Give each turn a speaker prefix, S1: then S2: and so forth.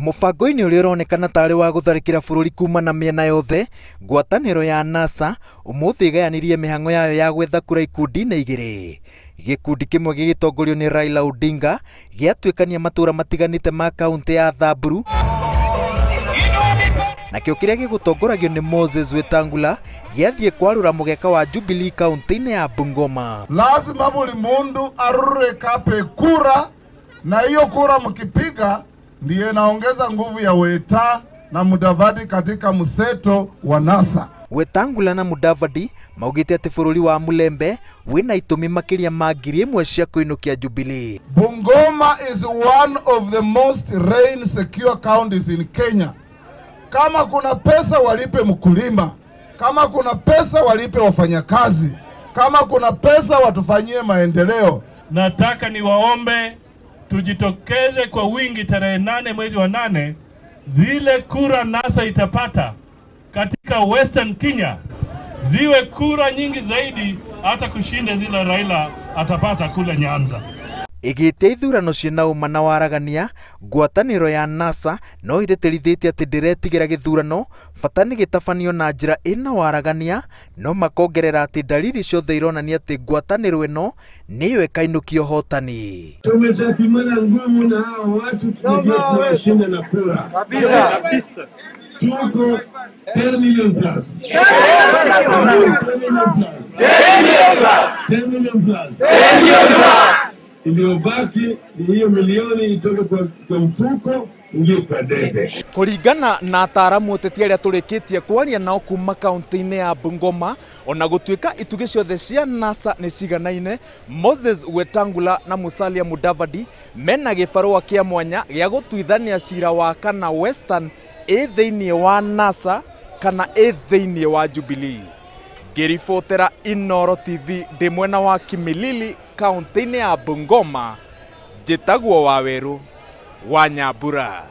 S1: Mũbango-inĩ ũrĩa ũronekana tarĩ wa gũtharĩkĩra bũrũri kuma na mĩena yothe, ngwatanĩro ya NASA ũmũthĩ ĩgayanirie mĩhang'o yayo ya gwetha kura ikundi-inĩ igĩrĩ. Gĩkundi kĩmwe gĩgĩtongorio nĩ Raila Odinga gĩatuĩkania matũra matiganĩte ma kaũntĩ ya Samburu, nakĩo kĩrĩa gĩgũtongoragio nĩ Moses Wetangula gĩathiĩ kwarũra mũgeka wa Jubilee kaũntĩ-inĩ ya Bungoma.
S2: Lazima buli mundu arure kape kura, na hiyo kura mkipiga ndiye inaongeza nguvu ya Weta na Mudavadi katika mseto wa NASA.
S1: Wetangula na Mudavadi maugĩte atĩ bũrũri wa Mulembe wĩna itũmi makĩria ma 1,000 cia kũinũkia Jubilee.
S2: Bungoma is one of the most rain secure counties in Kenya. Kama kuna pesa walipe mkulima, kama kuna pesa walipe wafanyakazi, kama kuna pesa watufanyie maendeleo.
S3: Nataka niwaombe tujitokeze kwa wingi tarehe 8 mwezi wa 8, zile kura NASA itapata katika Western Kenya ziwe kura nyingi zaidi hata kushinda zile Raila atapata kule Nyanza.
S1: Ĩgĩte ithurano ciĩna ũma na waragania, ngwatanĩro ya NASA no ĩtĩtĩrithĩtie atĩ ndĩretigĩra gĩthurano, bata nĩ gĩtabanio na njĩra ĩna waragania, no makongerera atĩ dalili ciothe ironania atĩ ngwatanĩro ĩno nĩyo ĩkainũkia ũhotani.
S4: Tumeshapimana ngumu na hao watu, tunajua tunawashinda na kura
S5: kabisa.
S4: Tuko 10 million plus. 10 million plus. 10 million plus. 10 million plus. Iliyobaki ni hiyo milioni itoke kwa mfuko ingie kwa debe.
S1: Kũringana na ataaramu ũteti arĩa tũrĩkĩtie kwaria nao kuma kaũntĩ-inĩ ya Bungoma, ona gũtuĩka itugĩ ciothe cia NASA nĩ ciganaine, Moses Wetangula na Musalia Mudavadi mena gĩbarũa kĩa mwanya gĩa gũtuithania cira wa kana Western ĩ thĩinĩ wa NASA kana ĩ thĩinĩ wa Jubilee. Ngĩribotera Inooro TV ndĩ mwena wa Kimilili kaũntĩ-inĩ ya Bungoma, njĩtagwo Wawerũ wa Nyambura.